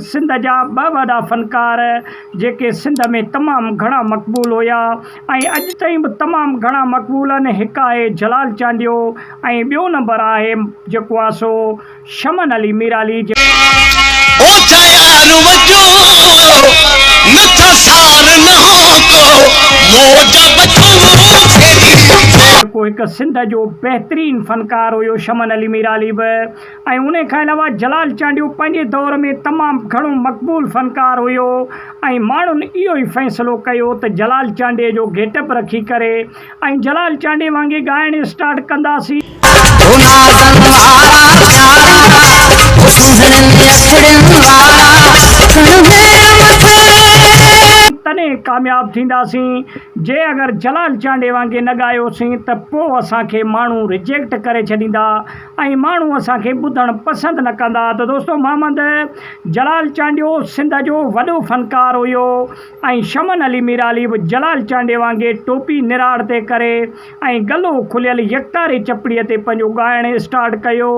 سنڌ جا ٻه وڏا فنڪار جيڪي سنڌ ۾ تمام گهڻا مقبول هيا ۽ اڄ تائين به تمام گهڻا مقبول آهن هڪ آهي جلال چانڊيو ۽ ٻيو نمبر آهي جيڪو آهي سو شمن علي ميرالي جي. اوچا يار وجو نه ٿا سار نه هو ڪو موج بچو ڦيري. جيڪو هڪ سنڌ جو بهترين فنڪار هيو شمن علي ميرالي به ۽ انهي کان علاوه جلال چانڊيو پنهنجي دور ۾ تمام گهڻو مقبول فنڪار هيو ۽ ماڻهن اهو ئي فيصلو ڪيو ته جلال چانڊيي جو گيٽ اپ رکي ڪري ۽ جلال چانڊيي وانگي ڳائڻ اسٽارٽ ڪنداسين. او نازن وارا پيارا، او سهڻين اکڙين وارا، کڻ هير مٿي. تڏهن ڪامياب ٿينداسين، جي اگر جلال چانڊيي وانگي نه ڳايوسين ته پوء اسان کي ماڻهو رجيڪٽ ڪري ڇڏيندا ۽ ماڻهو اسان کي ٻڌڻ پسند نه ڪندا ته دوستو محمد جلال چانڊيو سنڌ جو وڏو فنڪار هيو ۽ شمن علي ميرالي به جلال چانڊيي وانگي ٽوپي نراڙ تي ڪري ۽ گلو کليل يڪتاري چپڙي تي پنهنجو ڳائڻ اسٽارٽ ڪيو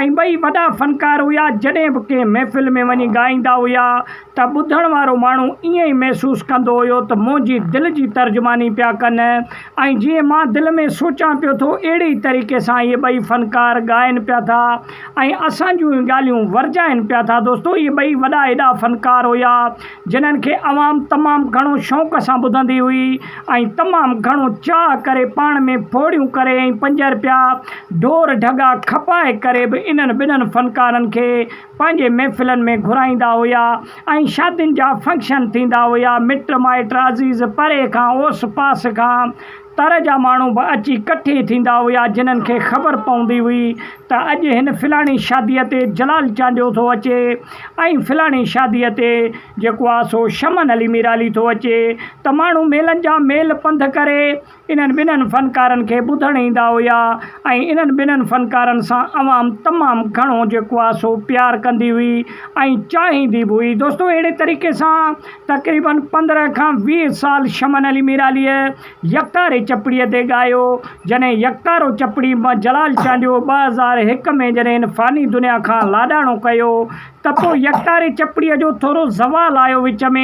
۽ ٻئي وڏا فنڪار هيا جڏهن به ڪنهن محفل ۾ وڃي ڳائيندا هيا ته ٻڌڻ وارو ماڻهو ائين ئي محسوس ڪندو هيو ته منهنجي دل جي ترجماني پيا ڪن ۽ جيئن مان دل ۾ سوچان پيو ٿو اهڙي ئي طريقي سان اهي ٻئي فنڪار ڳائن پيا ٿا ۽ اسان جون ئي ڳالهيون ورجائن پيا ٿا دوستو اهي ٻئي وڏا ايڏا فنڪار هيا جنھن کي عوام تمام گهڻو شوق سان ٻڌندي هئي ۽ تمام گهڻو چاهه ڪري پاڻ ۾ ڦوڙيون ڪري ۽ پنج رپيا ڍور ڍڳا کپائي ڪري به انهن ٻنهن فنڪارن کي پنهنجي محفلن ۾ گهرائيندا هيا ۽ شادين جا فنڪشن ٿيندا هيا، مٽ مائٽ عزيز پري کان اوس پاس کان تر جا ماڻهو به اچي ڪٺي ٿيندا هيا جنھن کي خبر پوندي هئي ته اڄ هن فلاڻي شاديء تي جلال چانڊيو ٿو اچي ۽ فلاڻي شاديء تي جيڪو آ سو شمن علي ميرالي ٿو اچي ته ماڻهو ميلن جا ميل پنڌ ڪري انهن ٻنهن فنڪارن کي ٻڌڻ ايندا هيا ۽ انهن ٻنهن فنڪارن سان عوام تمام گهڻو جيڪو آ سو پيار ڪندي هئي ۽ چاهيندي به هئي دوستو اهڙي طريقي سان تقريبن 15 کان 20 سال شمن علي ميراليء يڪتاري چپڙيء تي ڳايو جڏهن يڪتارو چپڙي مان جلال چانڊيو 2001 ۾ جڏهن هن فاني دنيا کان لاڏاڻو ڪيو ته پوء يڪتاري چپڙيء جو ٿورو زوال آيو وچ ۾،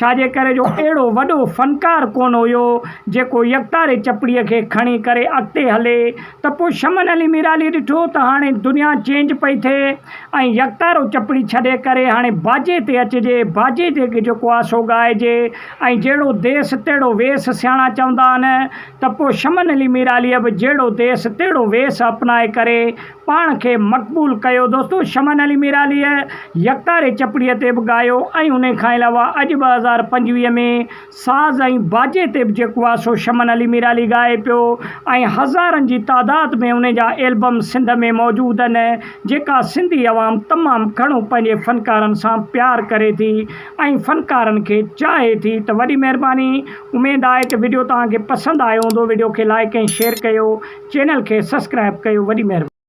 ڇا جي ڪري جو اهڙو وڏو فنڪار ڪونه هيو، جيڪو يڪتاري چپڙيء کي کڻي ڪري اڳتي هلي. ته پوء شمن علي ميرالي ڏٺو ته هاڻي دنيا چينج پئي ٿئي ۽ يڪتارو چپڙي ڇڏي ڪري هاڻي باجي تي اچجي، باجي تي جيڪو آ سو ڳائجي ۽ جهڙو ديس تهڙو ويس سياڻا چوندا آهن ته پوء شمن علي ميراليء به جهڙو ديس تهڙو ويس اپنائي ڪري پاڻ کي مقبول ڪيو. دوستو شمن علي ميراليء يڪتاري چپڙيء تي به ڳايو ۽ انهي کان علاوه اڄ 2025 ۾ ساز ۽ باجي تي به جيڪو آ سو شمن علي ميرالي ڳائي پيو ۽ هزارن جي تعداد ۾ انهي جا ايلبم سنڌ ۾ موجود آهن جيڪا سنڌي عوام تمام گهڻو پنهنجي فنڪارن سان پيار ڪري ٿي ۽ فنڪارن کي چاهي ٿي ته وڏي مهرباني اميد آهي ته وڊيو توهان کي پسند آيو هوندو وڊيو کي لائيڪ ۽ شيئر ڪيو چينل کي سسڪرائب ڪيو وڏي مهرباني.